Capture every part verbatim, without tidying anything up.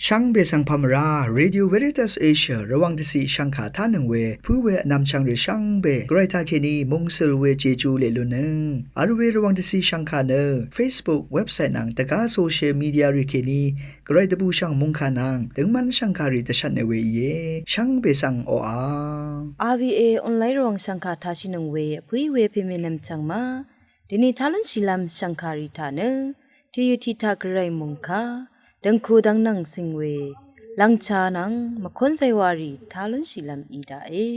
Shvngbe svng pamvrá, Radio Veritas Asia Rvwàng dvciq shvngkà tánøng we pǿ we vnvmchvng rì shvngbe Gvray taqkèní mungsøl we Jeju leq lunnøng vl we Rvwàng dvciq shvngkà nø Facebook, website nvng dvgá social media rì kèní Gvray dvbùshv̀ng mòngkà nvng døngmv́n shv̀ngkàrì dvshvtne we íe. Shvngbe svng oqà. R V A online Rvwàng shv̀ngkà taqshìnøng we vpǿí we pèmènvm chv̀ng ma. Dèni tá lúnshìlv́m shv̀ngkàrì taq nø tìyø tiq taq Gvray mòngkà dv̀ngku dv́ngnvng cing we lv̀ngcha nvng mvkónzay warì tá lúnshìlv́m í daqe.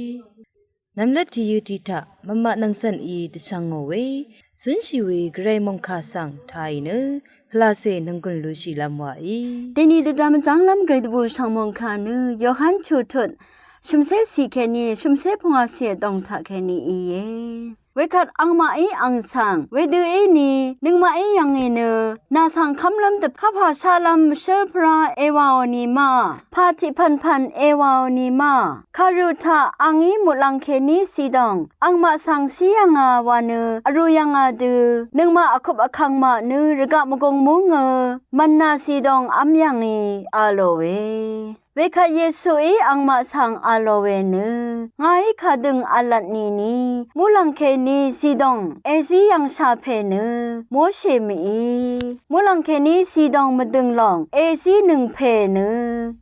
Nvmlvt tìyø tiq taq mvmaq nvngcv̀n í dvshvngò we cúnshì we Gvray mòngkà svng tàì nø pvlacè nònggùn lushìlv́m wàí. Dèni dvdvm vjv́nglv́m Gvray dvbùshv̀ng mòngkà nø Yohan chuqtut shø̀mcé ciq kèní shø̀mcé pungwàciq dòng taq kèní íe. Wekvt angmaqí ang svng wedø íni nøngmaqí yv̀ngì nø nà svng kv́mlv́m dvpvt kapà shaqlv́m mvshǿl pvrá èwàò nìma, pà tiqpv̀npv̀n èwàò nìma, kàrø̀ taq angí muqlàng kèní cìdòng angmaq svng cí yv̀ngà wa nø vrū yv̀ngà dø nøngmaq vkup vkvng maq nø rvgaq mvgung múngø mv̀nà cìdòng v́m yv̀ngì a lòe. Wekvt Yesuí angmaq svng a lò we nø ngàí kadøng v̄lvt nìni muqlàng kèní cìdòng èzí yv̀ngshà pè nø Moshe mìí, muqlàng kèní cìdòng mvdø̀ng lòng èzí nøng pè nø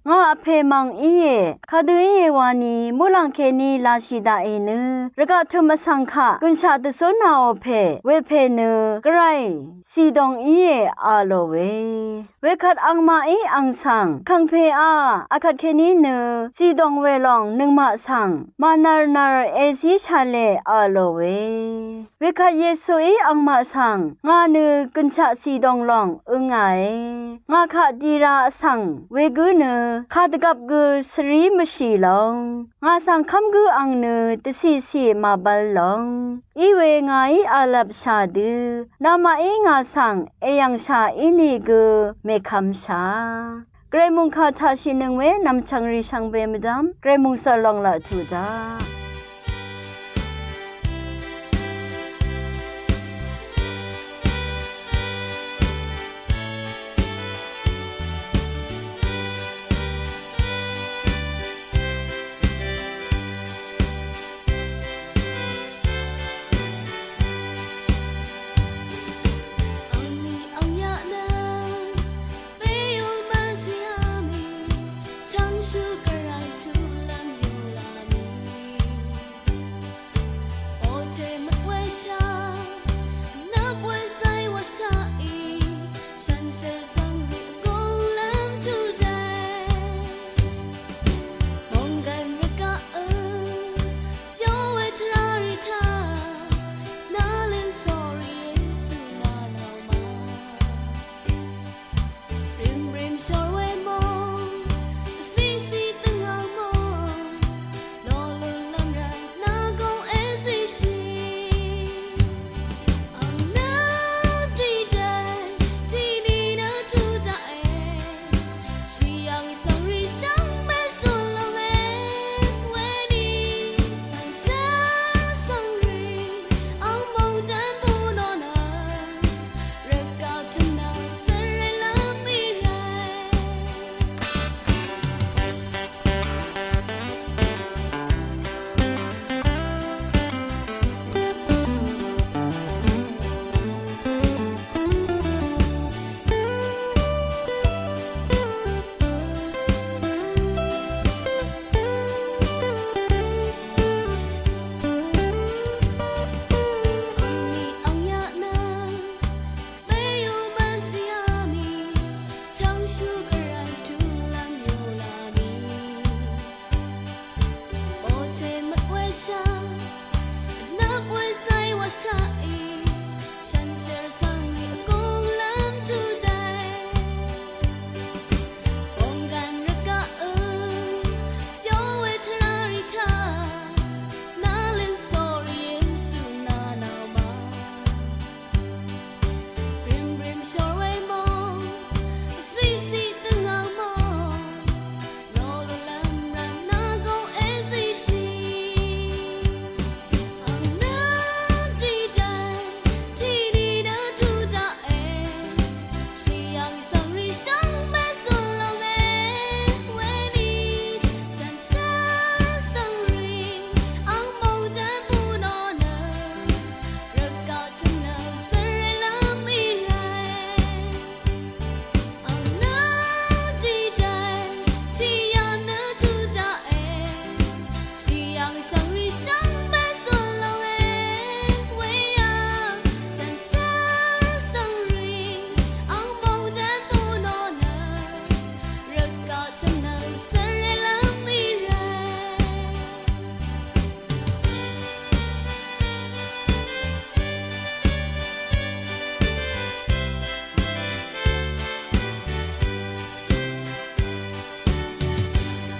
ngà vpè mv̀ng íe, kadø íe wani muqlàng kèní lashì daqì nø rvgaq tø̀m vsvng kaq gø̀nshaq dvzúnàò pè wepè nø Gvray cìdòng íe a lò we. Wekvt angmaqí ang svng vkàngpèá akvt kèní nø cìdòng welòng nøngmaq svng mànarnar èzíshàle a lò we. Wekvt Yesuí angmaq svng ngà nø gø̀nshaq cìdòng lòng øngàe. Ngà kaq dira vsvng wegǿ nø kadvgvp gø svrí mvshì lòng ngà svng kv́m gǿ ang nø dvciqciq màbvl lòng. Iwe ngàí alvpshà dø namaqí ngà svng èyv̀ngshà ínìgø mèkvmshà. Gvray mòngkà taqshìnøng we nv̀mchv̀ng rì shvngbe mvdv́m Gvray mòngsøl lòng laq tuq daq. Angni angyaq nø beyul mvnti ami, changshú gvray tuqlv́m yulami. Ote mvkweshaq, nvpwe zay washaq í, shansher svngri vgolv́m tudv́m. Mòngkàn rvgaq ø, yowe tvrari taq, naløn sori Yesu nanaoma. Rimrim shorwe mong, vsisi tøngau mong, lolun lamran nagong ezishi. Ang nø dide, dini nø tudaqe, shiyang sangri shang me sulong e, weni, ang shar sangri, ang mong dan bunona. Beyul mvnti ami, changshú gvray tuqlv́m yulami. Ote mvkweshaq, nvpwe zay washaq í, shansher svngri vgolv́m tudv́m. Bonggan rvgaq ø, yowe tvrari taq, naløn sori Yesu nanaoma. Rimrim shorwe mong, vsisi tøngau mong, lolo lamran nagong ezishi. Ang nø dide,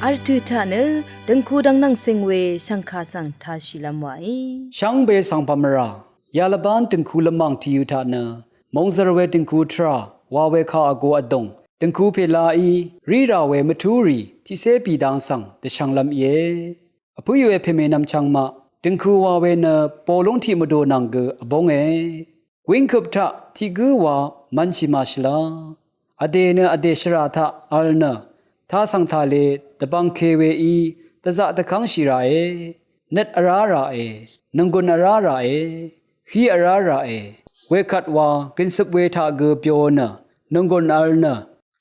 Vl tø̀ taq nø døngku dvng nvng seng we shvngkà svng tāshìlv́m wàí. Shvngbe svng pàmvrà yalvbán døngku lvmàng tìyø taq nø mòngzv̀r we døngku tvrà wa we kaq vgo vdùng døngku pè laí rí rà we mvtúrì tiqcé bì dang svng dvshvnglv́m íe. Vpǿì we pèmènvm chvngmaq døngku wa we nø bolúng tiq mvdò nvng gø vbónge. Wíngkøp taq tiq gǿ wa mvnshì màshvla. Vdè nø vdè shvrà taq vl nø tasv̀ng tàle dvbvngke weí dvzaq dvkv́ngshì ràe. Nøt vrá ràe. Nònggùn vrá ràe. Hí vrá ràe. Wekvt wa gø̀nzøp we taq gø byo nø nònggùn vl nø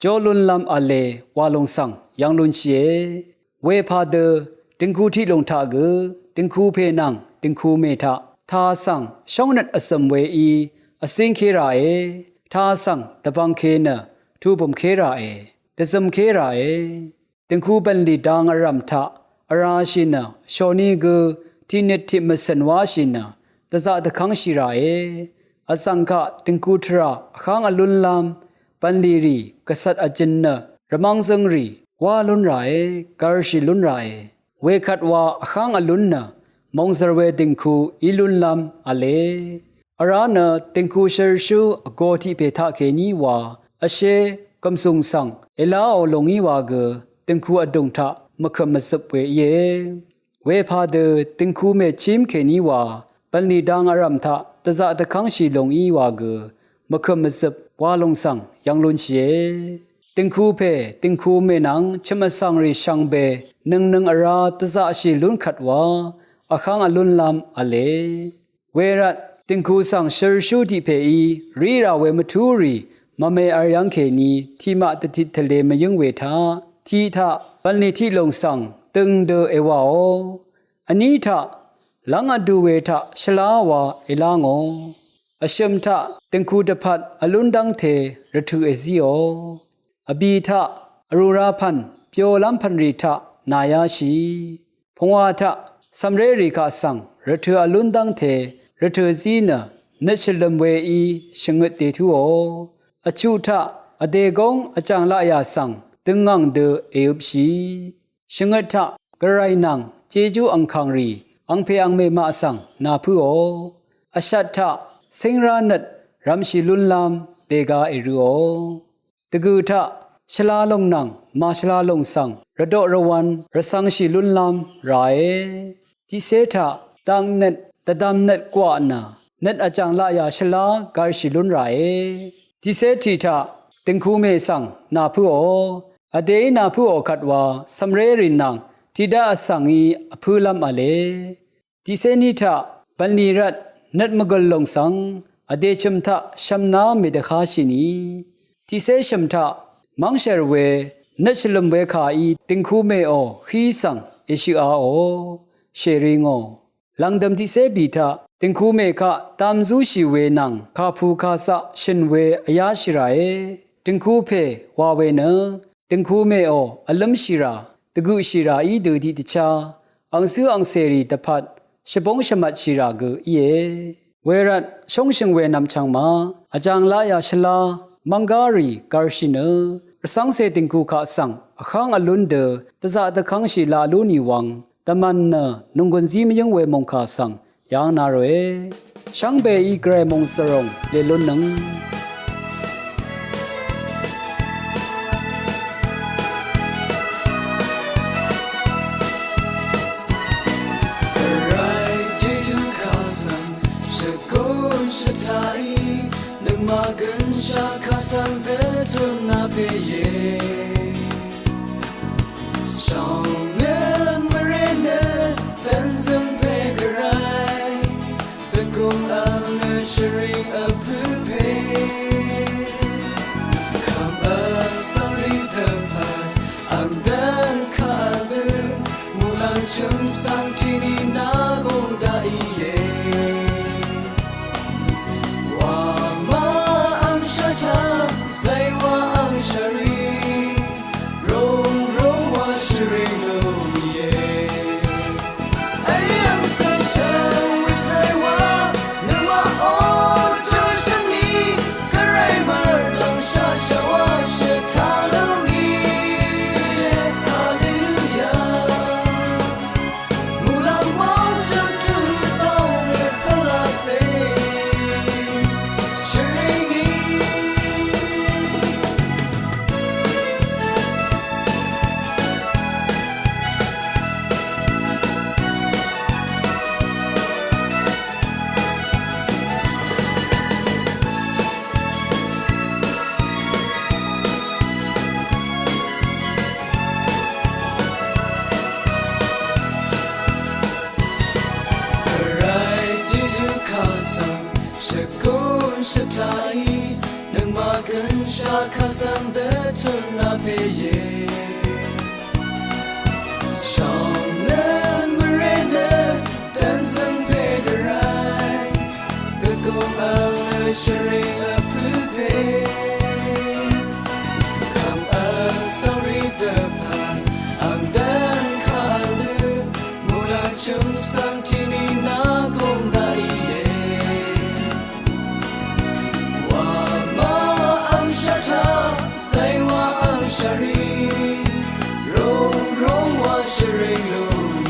jólúnlv́m v̄le wa lùng svng yv̄ng lúnshìe. Wepadø døngku tiq lùng taq gø døngku pè nvng døngku mè taq tasv̀ng shóngnøt vzø̀m weí vzíngké ràe. Tasv̀ng dvbvngke nø tubø̀mké ràe. Dvzømké ràe. Døngku bv̀nlì dang vrv̀m taq vrāshì nø shòni gø tiqnøt tiq mvcø̀n wáshì nø dvzaq dvkv́ngshì ràe. Vzv̀ng kaq døngku tvrà vháng vlúnlv́m bv̀nlì rì gvcvt vjø̄n nø rvmv́ng zǿngrì wá lún ràe. Gvrshì lún ràe. Wekvt wa vháng vlún nø mòngzv̀r we døngku í lúnlv́m v̄le. Vrá nø døngku shølshú vgo tiq pè taqkèní wa vshé gv̀msùng svng èláò lòngí wa gø døngku vdùng taq mvkø̀m mvzøp we íe. Wepadø døngku mèchím kèní wa bv̀nlì dang vrv̀m taq dvzaq dvkv́ngshì lòngí wa gø mvkø̀m mvzøp wa lùng svng yv̄ng lúnshìe. Døngku pè døngku mè nvng chø̀m vsv̀ngrì shvngbe nøngnøng vrá dvzaqshì lún kvt wa vháng vlúnlv́m v̄le. Wervt døngku svng shølshú tiq pèí rí rà we mvtúrì mvme v̄l yv́ng kèní tiqmaq dvtit tvle mvyǿng we taq tiq taq bv̀nlì tiq lùng svng døng dø èwàò. Vní taq lv́ng vdu we taq shvlá wa èlá ngò. Vshø̀m taq døngku dvpvt vlún dv́ngte rvtø̀ èzíò. Vbì taq vrùra pv̀n byolv́m pv̀nrì taq nàyáshì. Pungwà taq cv̀mrérì kaq svng rvtø̀ vlún dv́ngte rvtø̀ zí nø nøt shvlø̀m weí shvngøt dètúò. Vchuq taq vdè góng vjàng laqyà svng døngngàng dø èøpshì. Shvngøt taq gvray nvng jejú angkàngrì angpè angmè maq svng nàpǿò. Vshat taq cíngrá nøt rv̄mshì lúnlv́m dèga èrø̄ò. Dvgø̀ taq shvla lòng nvng màshvla lòng svng rvdoq rvwv̄n rvcv̄ngshì lúnlv́m ràe. Tiqcé taq daknøt dvdvmnøt gwaq nø nøt vjàng laqyà shvlá gvrshì lún ràe. Tiqcé tiq taq døngku mè svng nàpǿò. Vdèí nàpǿò kvt wa cv̀mrérì nvng tiqdaq vsv̀ngí vpǿlv́m v̄le. Tiqcé ní taq bv̀nlì rvt nøt mvgø̀l lòng svng vdè chø̀m taq shv̀mná mèdvkáshìni. Tiqcé shø̀m taq mv́ngshèr we nøt shvlø̀m we kàí døngku mèò hí svng èshøqaò. Shèri ngò. Lv̀ngdø̀m tiqcé bì taq døngku mè kaq dam zúshì we nvng kàpù kàcaq shø̀n we vyáshì ràe. Døngku pè wa we nø døngku mèò vlǿmshì rà, dvgøqshì rà í dø tiqdvchá angcǿ angcèrì dvpvt shvbóng shvmvtshì rà gø íe. Wervt shóngshø̀ng we nvmchv̀ng ma vjàng laqyà shvlá mvnggárì gvrshì nø rvcv́ngcè dø̀ngkù kaq svng vháng vlún dø dvzaq dvkv́ngshì laq lú nì wvng dvmv̀n nø nònggùn zí mvyǿng we mòngkà svng yv́ng na ròe. Shvngbeí gvray mòngzv̀ròng lèlúnnøng. Gvray jejú kaq svng shvgùn shvtaqí nøngmaq gønshaq kaq svng dvtut na pè íe. Shòngnøt mvré nøt dvnzøng pè gvray, dvgùng ang nø shvring vpø̄ pè. Kvm vsvng rì dvpvt ang dvn kaq vlø, muqlàng chø̀m svng tiqni nà gùng daqì íe. Wama ang shvtaq, zaywa ang shvri. Svng dvtun nvpè íe. Shvngnøn mvrè nø dvnzøng pè gvray. Dvgùng vl nø shvring vpø̄ pè. Kvm vsvng rì dvpvt ang dvn kà vl nø muqlàng chø̀m svng tiqni nà gùng daq íe. Wà má vmshà taq, zàywà vmshà rì, rùng rùng wà shvring lú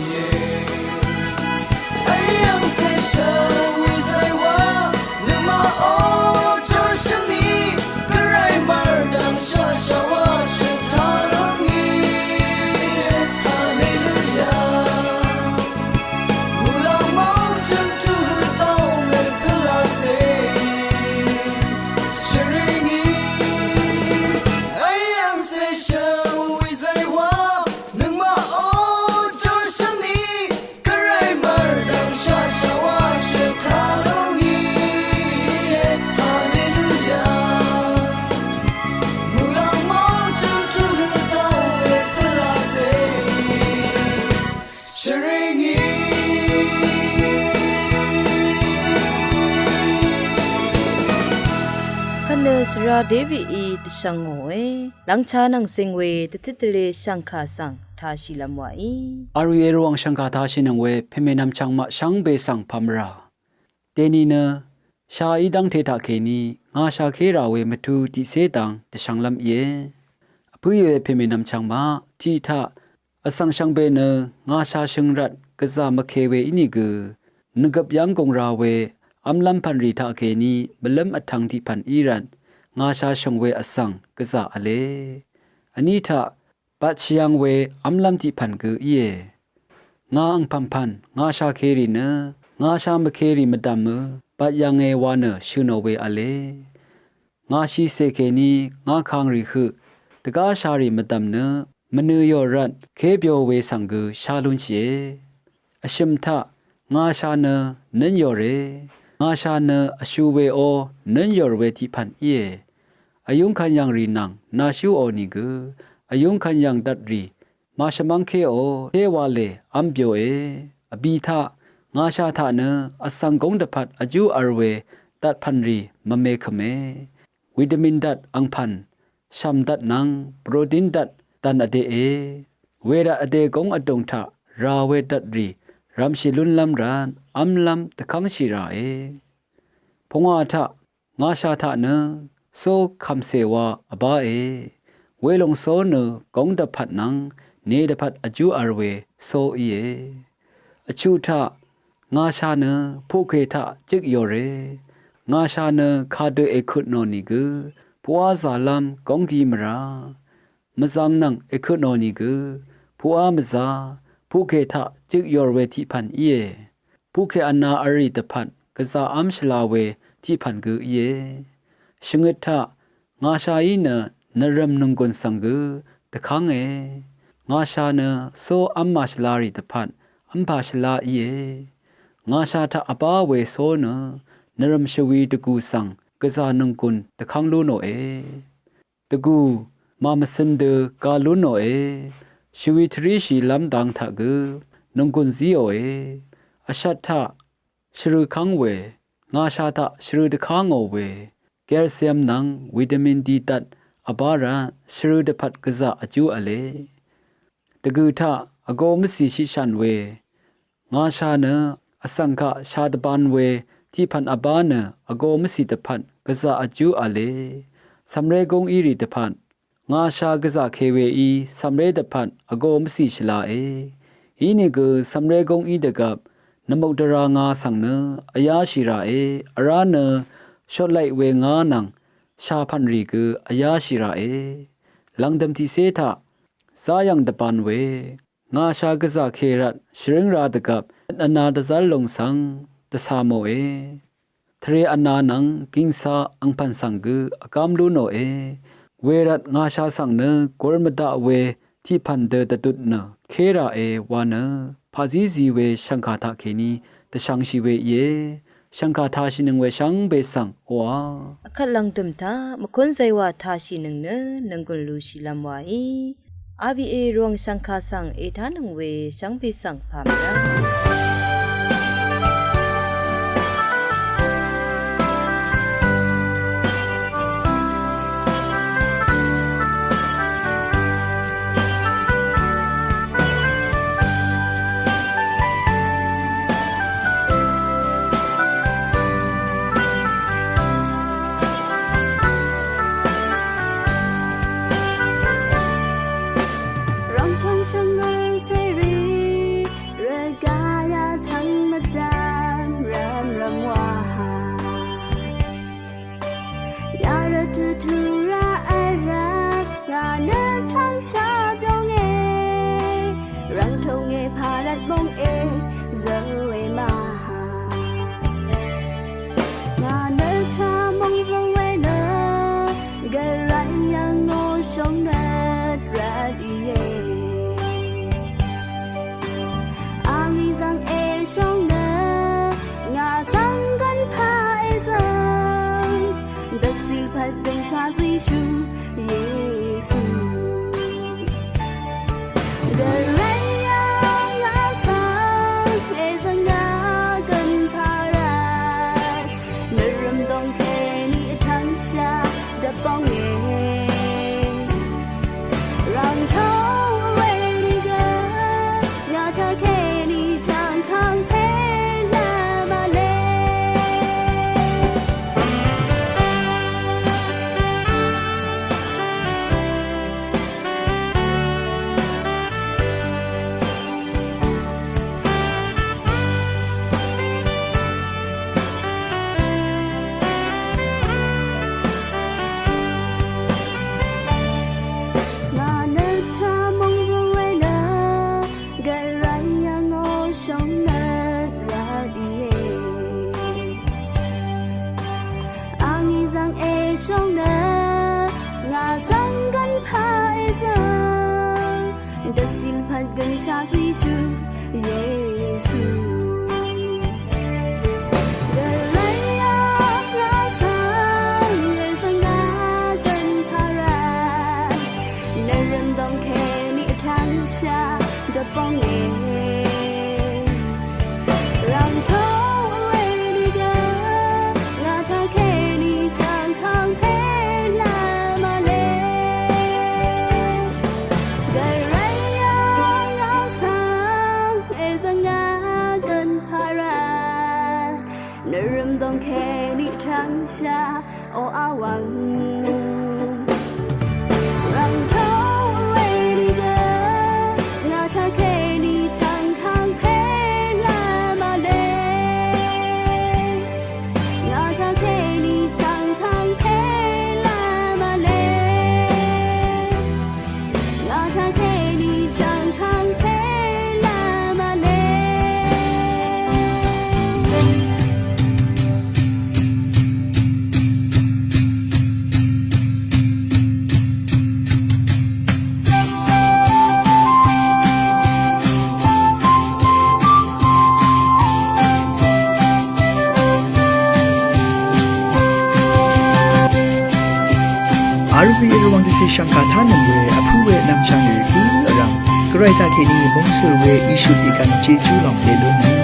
íe. Vyv̀ng zèshv̀ng wì zàywà, nøngmaq ó jòrshv̀ng ni, gvray mvrdv̀ng shà shàwà shv̀ng taq lúng íe. Haleluya. Shvring í. Kvt nø svra Davidí dvshvng ngòe, lvngcha nvng sing we dvtit dvle shv̀ngkà svng tāshìlv́m wàí. Arì we Rvwàng shv̀ngkà tāshìnøng we pèmènvm chvngmaq shvngbe svng pàmvrà. Dèni nø shaí dv́ngte taqkèní ngà shakérà we mvtu tiqcé dang dvshvnglv́m íe. Vpǿì we pèmènvm chvngmaq tiq taq vsvng shvngbe nø ngà shashø̀ng rvt gvzà mvke we ínìgø, nvgøp yv́ng gùng ra we v́mlv́m pv̀nrì taqkèní mvlǿm vtvng tiq pv̀n í rvt ngà shashø̀ng we vsvng gvzà v̄le. Vní taq bat shvyv̄ng we v́mlv́m tiq pv̀n gø íe. Ngà angpv̀mpv̀n ngà shakerì nø ngà shamvkerì mvdv̀mø bat yv̄nge wa nø shø̀nò we v̄le. Ngà shìcè kèní ngà kàngrì høq dvgáshárì mvdv̀m nø mvnø yò rvt kébyo we svng gø shá lúnshìe. Vshø̀m taq ngà sha nø nǿn yòre, ngà sha nø vshu we ó nǿn yòr we tiq pv̀n íe. Vyúng kvn yv̀ngrì nvng nàshúò nìgø vyúng kvn yv̀ng dvtrì màshvmv́ngkéò téwalè v́m byoe. Vbì taq ngà sha taq nø vsvng góng dvpvt vjú v̄r we dvt pv̀nrì mvme kø̀me. Vitamin dvt angpv̀n, shv̀m dvt nvng protein dvt dv̀n vdèe. Wervt vdè góng vdùng taq rà we dvtrì rv̄mshì lúnlv́m rvt v́mlv́m dvkv́ngshì ràe. Pungwà taq ngà sha taq nø só kv̀mcè wa vbáe. Welòng só nø góng dvpvt nvng ne dvpvt vjú v̄r we só íe. Vchuq taq ngà sha nø puqkè taq jøk yòre. Ngà sha nø kadø èkøtnò nìgø puqá zàlv́m góng gi mvrà. Mvzang nvng èkøtnò nìgø puqá mvza, puqkè taq jøk yòr we tiq pv̀n íe. Puqkè vna vrì dvpvt gvzà v́m shvla we tiq pv̀n gø íe. Shvngøt taq ngà shaí nø nvrø̀m nònggùn svng gø dvkv́nge. Ngà sha nø só v́m màshvlarì dvpvt v́mpà shvla íe. Ngà sha taq vbá we só nø nvrø̀m shvwi dvgù svng gvzà nònggùn dvkv́ng lú nòe. Dvgù màmvcøn dø ga lú nòe. Shvwi tvríshìlv́m dang taq gø nònggùn zíòe. Vshvt taq shvrø kv́ng we, ngà sha taq shvrø dvká ngò we, calcium nvng vitamin D dvt vbá rvt shvrø dvpvt gvzà vjú v̄le. Dvgø̀ taq vgō mvcì shiqshv̀n we, ngà sha nø vsvng kaq sha dvban we tiq pv̀n vbá nø vgō mvcì dvpvt gvzà vjú v̄le. Cv̀mré gúng írì dvpvt ngà sha gvzà ke weí cv̀mré dvpvt vgō mvcì shvlae. Inìgø cv̀mré gúng í dvgvp nvmukdvrā ngā svng nø vyáshì ràe. Vrá nø shotlaiq we ngá nvng shà pv̀nrì gø vyáshì ràe. Lv̀ngdø̀m tiqcé taq záyv̀ng dvban we ngà sha gvzà ke rvt shvrǿng rā dvgvp vnā dvzv́r lung svng dvcà mòe. Tvre vna nvng gingsa angpv̀n svng gø vgám lú nòe. Wervt ngà sha svng nø gur mvdaq we tiq pv̀n dø dvdut nø ké ràe wa nø paqzí zi we shv̀ngkà taqkèní dvshvngshì we íe. shv̀ngkà tāshìnøng we shvngbe svng wa. Vkvt lv̀ngdø̀m taq mvkún zaywa tāshìnøng nø nònggùn lushìlv́m waí. R V A Rvwàng shv̀ngkà svng ètánøng we shvngbe svng pàmvrá. Rv̀ngtòng shvngøl seri, rvgaya tvng mvdvm rvmrvm wa. Yarvtø tøra vrvt ngà nø tvng shvbyonge, rv̀ngtòng e parat mong e zøwe ma. Ngà nø tvmong zøwe nø, gvray yv̀ngò shong nø rvt íe. Àngí zvng èshóng nø ngà svng gvnpà èzvng dvcì pvt gønshà Zíshú Yesu. Gvray yà ngà svng èzvng ngà gvnpà rvt. Nvrø̀m dòng kèní vtvngshà dvbónge. Rv̀ngtó we nìgø ngà taq kèní tvngkvng pè lv́m v̄le. Ngà nø tvmong zøng we nø gvray yv̀ngò shòng nø rvt íe. Àngí zvng èshòng nø ngà svng gvnpà èzvng dvcì pvt gønshà Zíshú Yesu. Gvray yà ngà svng èzvng ngà gvnpà rvt. Nvrø̀m dòng kèní vtvngshà dvbónge. Rv̀ngtó we nìgø ngà taq kèní tvngkvng pè lv́m v̄le. Gvray yà ngà svng èzvng ngà gvnpà rvt. Nvrø̀m dòng kèní vtvngshà o Awvng. Rv̀ngtó we nìgø ngà taq kèní tvngkvng pè lv́m v̄le. Ngà taq kèní tvngkvng pè lv́m v̄le. Ngà taq kèní tvngkvng pè lv́m v̄le. Arvbì Rvwàng dvcì shv̀ngkà tánøng we vpǿ we nvmchvng rì gǿ vrv̀m. Gvray taq kèní mungsø̀ we Yesu tiq gv̀n jejú lòng lelún nì.